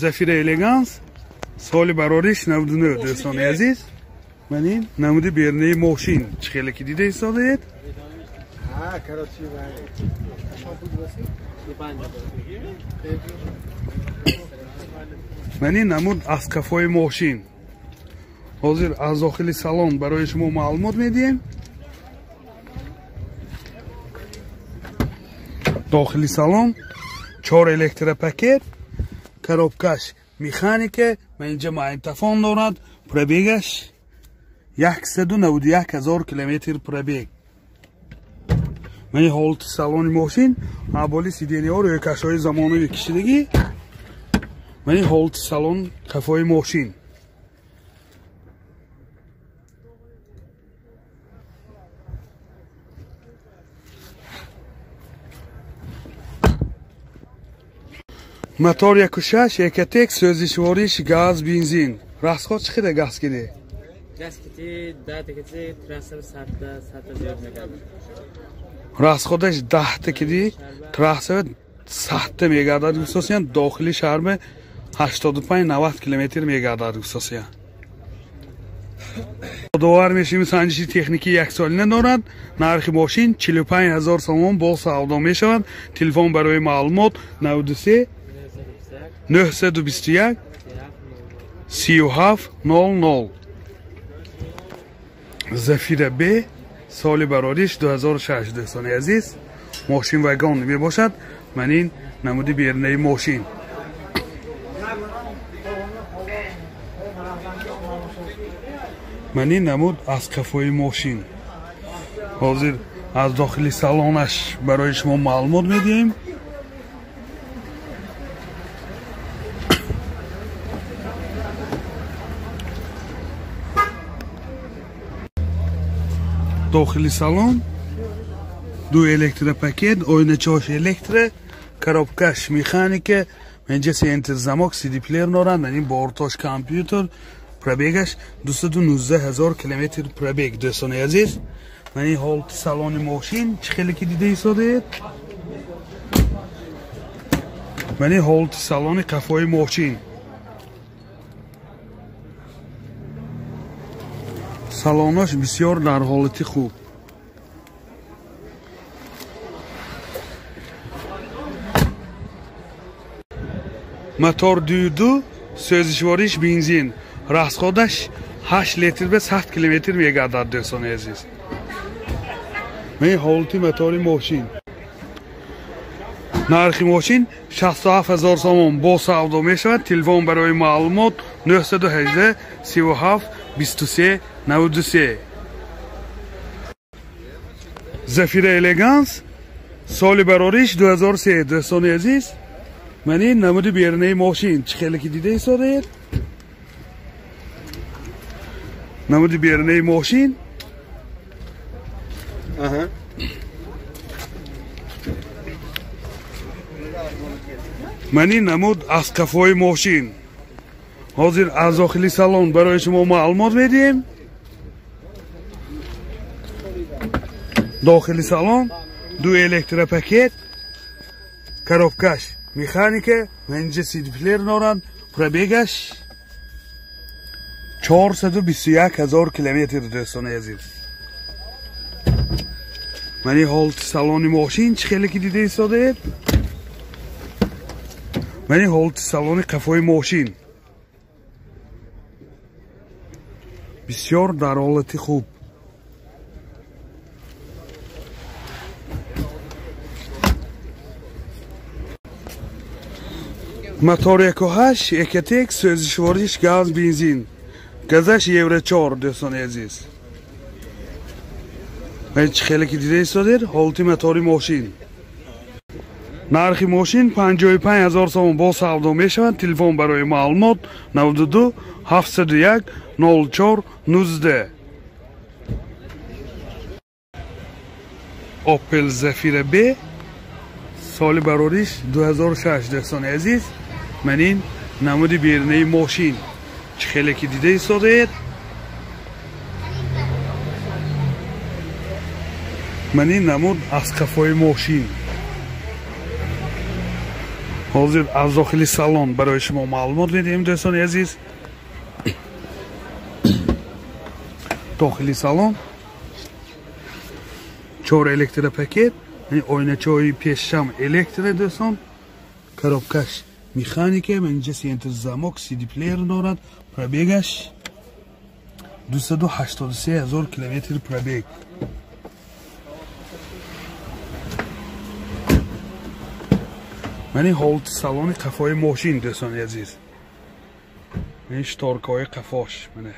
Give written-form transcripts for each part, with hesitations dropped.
Зафира Элеганс соли барориш 99 дӯстони азиз. Ман ин намуди берунаи мошин чӣ хеле ки дида истодаед. Ман ин намуд аз қафои мошин. Ҳозир аз дохили салон барои шумо маълумот медиҳем. Дохили салон 4 электропакет, коробкаш механика, ман инҷа магнитофон дорад, пробегаш 191 ҳазор километр пробег. Ман ин ҳолати салони мошин, аболи сидениҳо рӯйкашҳои замонави кишидагӣ. Ман ин ҳолати салон қафои мошин. Мотор 1.6 Экотек, сӯзишвориш газ, бензин. Расход чӣ қадар газ киди? Газ кити 10 кити трасса 100 зиёд мегардад. Расходаш 10 киди трасса 100 мегардад гусосиян, дохили шаҳр 85-90 километр мегардад гусосиян. Довар мешим санҷиши техникӣ яксолина дорад. Нархи мошин 45 ҳазор сомон бо савдо мешавад. Телефон барои маълумот 93 921 37 00. Зафира Б соли барориш 2006 дӯстони азиз. Мошин вагон мебошад. Ман ин намуди берунаи мошин. Ман ин намуд аз қафои мошин. Ҳозир аз дохили салонаш барои шумо маълумот медиҳем. Дохили салон ду электропакет, оиначаҳош электро, коробкаш механика, инҷа центр замок, CD плеер дорад, ин бортош компютер, пробегаш 219 ҳазор километр пробег. Дӯстони азиз, ман ин ҳолати салони мошин чӣ хеле ки дида истодаед. Ман ин ҳолати салони қафои мошин. Салонаш бисёр дар ҳолати хуб. Мотор 2.2, сӯзишвориш бензин. Расходаш 8 литр ба 100 километр мегардад дӯстони азиз. Ман ҳолати мотори мошин. Нархи мошин 67 ҳазор сомон бо савдо мешавад. Телефон барои маълумот 918 37 23 93. Зафира Элеганс соли барориш 2003 дӯстони азиз. Ман ин намуди берунаи мошин чӣ хеле ки дида истодаед. Намуди берунаи мошин. Ман ин намуд аз қафои мошин. Ҳозир аз дохили салон барои шумо маълумот медиҳем. Дохили салон ду электропакет, коробкаш механика, инҷа CD плеер дорад, пробегаш 421 ҳазор километр дӯстони азиз. Ман ин ҳолати салони мошин чӣ хеле ки дида истодаед. Ман ин ҳолати салони қафои мошин. Бисёр дар ҳолати хуб. Мотор 1.8 Экотек, сӯзишвориш газ, бензин. Газаш Евро 4 дӯстони азиз. Ман чӣ хеле ки дида истодед ҳолати мотори мошин. Нархи мошин 55 ҳазор сомон бо савдо мешавад. Телефон барои маълумот 92 701 04 19. Opel Zafira B соли барориш 2006 дӯстони азиз. Ман ин намуди берунаи мошин чӣ хеле ки дида истодаед. Ман ин намуд аз қафои мошин. Ҳозир аз дохили салон барои шумо маълумот медиҳем, дӯстони азиз. Дохили салон 4 электропакет, оиначаҳои пешшам электро, дӯстон. Коробкаш механика, инҷа центр замок, CD плеер дорад. Пробегаш 283 000 километр пробег. Мани ҳолати салони қафои мошин, дӯстони азиз. Ин шторкаҳои қафош мана.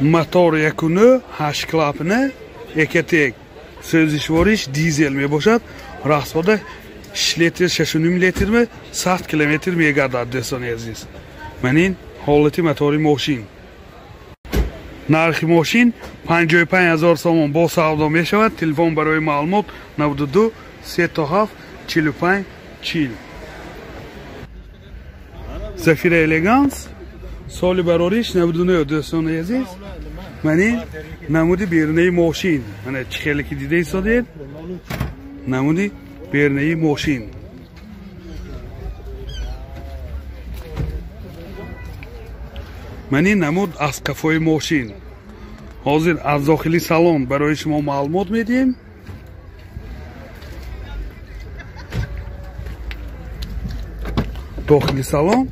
Мотор 1.9 8 клапана Ecotec, сӯзишвориш дизел мебошад. Расхода 6 литр, 6.5 литр 100 километр мегардад, дӯстони азиз. Ман ин ҳолати мотори мошин. Нархи мошин 55 000 сомон бо савдо мешавад. Телефон барои маълумот 92 37 45 40. Зафира Элеганс соли барориш 99, дӯстони азиз. Ман ин намуди берунаи мошин. Мана чӣ хеле ки дида истодед, намуди берунаи мошин. Ман ин намуд аз қафои мошин. Ҳозир аз дохили салон барои шумо маълумот медиҳем. Дохили салон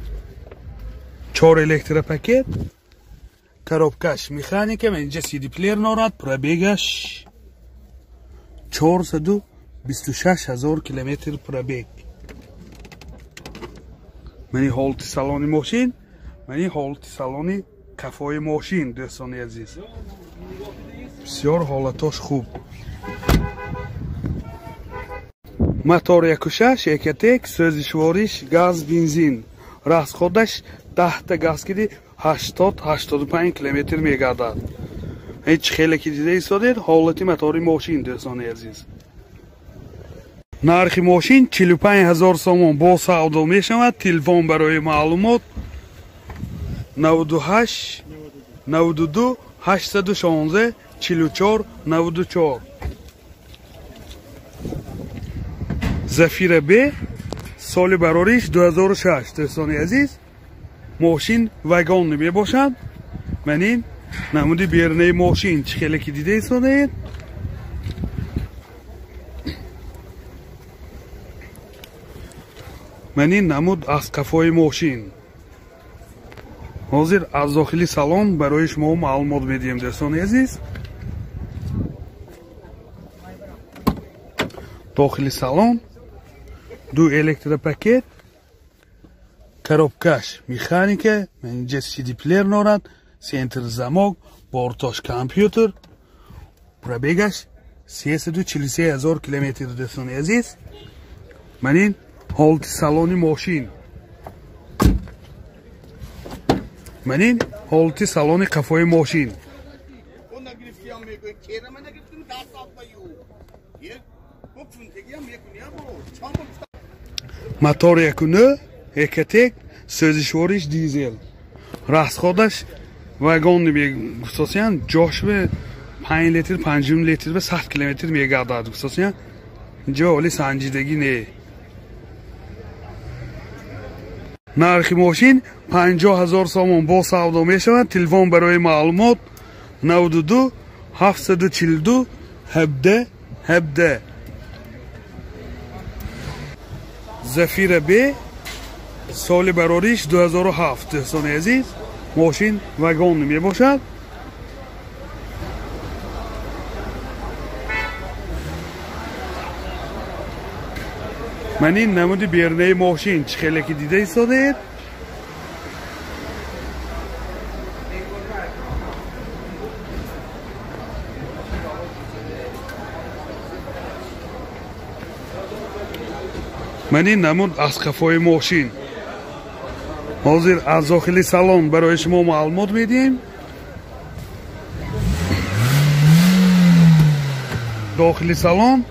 4 электропакет, коробкаш механика, инҷа CD плеер дорад. Пробегаш 426 000 километр пробег. Мани ҳолати салони мошин, мани ҳолати салони қафои мошин, дӯстони азиз. Бисёр ҳолатош хуб. Мотор 1.6 Ecotec, сӯзишвориш газ, бензин. Расходаш 10 та газ киди 80-85 километр мегардад. Ҳеҷ хеле ки дида истодед, ҳолати мотори мошин, дӯстони азиз. Нархи мошин 45 000 сомон бо савдо мешавад. Телефон барои маълумот 98 92 816 44 94. Зафира Б соли барориш 2006, дӯстони азиз. Мошин вагон мебошад. Ман ин намуди берунаи мошин чӣ хеле ки дида истодед. Ман ин намуд аз қафои мошин. Ҳозир аз дохили салон барои шумо маълумот медиҳем, дӯстони азиз. Дохили салон 2 электропакет, коробкаш механика, инҷа CD плеер дорад, центр замок, бортош компютер. Пробегаш 343 000 километр, дӯстони азиз. Ман ин ҳолати салони мошин. Ман ин ҳолати салони қафои мошин. Мотор 1.9 Ecotec, сӯзишвориш дизел. Расходаш вагон гуфтосиян ҷошбе 5 литр, 5 литр ба 100 километр мегардад гуфтосиян. Инҷо оли санҷидагӣ не. Нархи мошин 50 000 сомон бо савдо мешавад. Телефон барои маълумот 92 742 17 17. Зафира Б соли барориш 2007, дӯстони азиз. Мошин вагон мебошад. Ман ин намуди берунаи мошин чӣ хеле ки дида истодед. Ман ин намуд аз қафои мошин. Ҳозир аз дохили салон барои шумо маълумот медиҳем. Дохили салон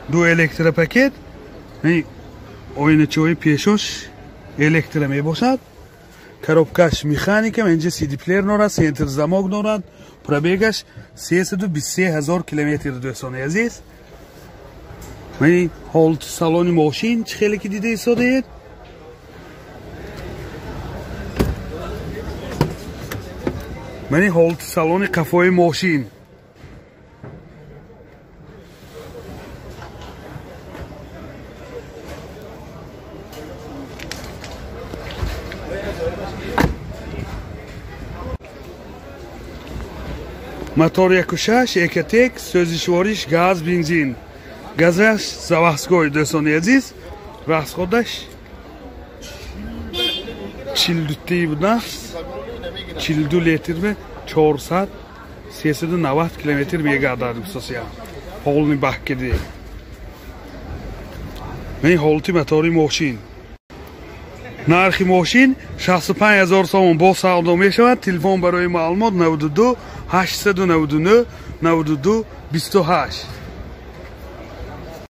2 электропакет, оиначаҳои пешош электро мебошад. Коробкаш механика, инҷа CD плеер дорад, центр замок дорад. Пробегаш 323 ҳазор километр, дӯстони азиз. Мани ҳолати салони мошин чӣ хеле ки дида истодаед. Мани ҳолати салони қафои мошин. Мотор 1.6 Экотек, сӯзишвориш газ, бензин. Газаш заводской, дӯстони азиз. Расходаш 42 будааст. 42 литр бе 400 390 километр мегардад гуфтасия. Полный бак киди. Ман ҳолати мотори мошин. Нархи мошин 65 ҳазор сомон бо савдо мешавад. Телефон барои маълумот 92 899 92 28.